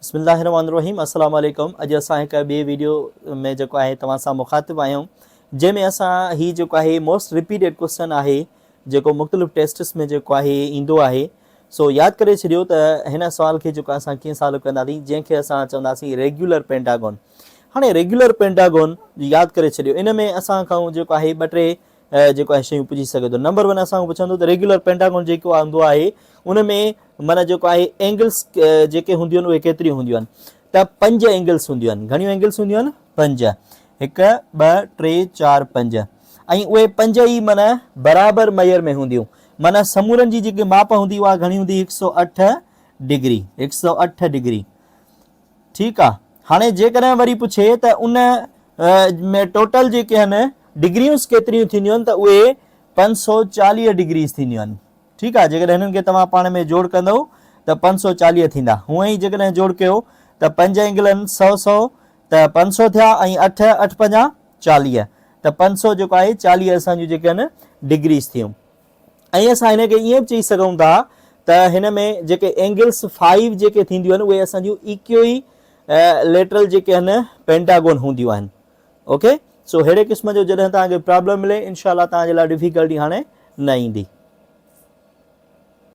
بسم الله الرحمن الرحيم السلام عليڪم اڄ اسان هڪ ٻي ويڊيو ۾ جيڪو آهي توهان سان مخاطب آهيون جنهن ۾ اسان هي جيڪو آهي موسٽ رپيٽيڊ ڪوشچن آهي جيڪو مختلف ٽيسٽس ۾ جيڪو آهي ايندو آهي سو ياد ڪري ڇڏيو ته هن سوال کي جيڪو اسان ڪيئن سالو ڪنداسين جنهن کي اسان چونداسين ريگيولر پينٽاگون هاڻي ريگيولر پينٽاگون ياد ڪري ڇڏيو ان ۾ اسان کان جيڪو آهي ٻه ٽي جيڪو آهي شيون پڇي سگهي ٿو نمبر ون اسان کان پڇندو ته ريگيولر پينٽاگون جيڪو هوندو آهي ان ۾ معنی جيڪو آهي اينگلس جيڪي هونديون آهن اهي ڪيتريون هونديون آهن ته پنج اينگلس هونديون آهن گهڻيون اينگلس هونديون آهن پنج هڪ ٻه ٽي چار پنج ۽ اهي پنج ئي معنی برابر ميئر ۾ هونديون معنی سمورن جي جيڪي ماپ هوندي اها گهڻي هوندي هڪ سو اٺ ڊگري هڪ سو اٺ ڊگري ٺيڪ آ هاڻي جيڪڏهن وري پڇي ته ان ۾ ٽوٽل جيڪي آهن ڊگريونس ڪيتريون ٿينديون آهن ته اهي 540 ڊگريز ٿينديون آهن ٺيڪ آ جيڪڏهن هنن کي توهان پاڻ ۾ جوڙ ڪندو ته 540 ٿيندا هونئن ئي جيڪڏهن جوڙ ڪيو ته پنج اينگلن سو سو ته 500 ٿيا ۽ اٺ اٺ پنجا 40 ته 500 جيڪو آهي 40 اسان جون جيڪي آهن ڊگريز ٿيون ۽ اسان هن کي ائين به چئي سگهون ٿا ته هن ۾ جيڪي اينگلس فائيو جيڪي ٿينديون آهن اهي اسان جون ايڪيوئي ليٽرل جيڪي آهن پينٽاگون هونديون آهن اوڪي سو ههڙي قسم جو جڏهن توهان کي پرابلم ملي انشاء الله توهان جي لاء ڊفيڪلٽي هاڻي نه ايندي.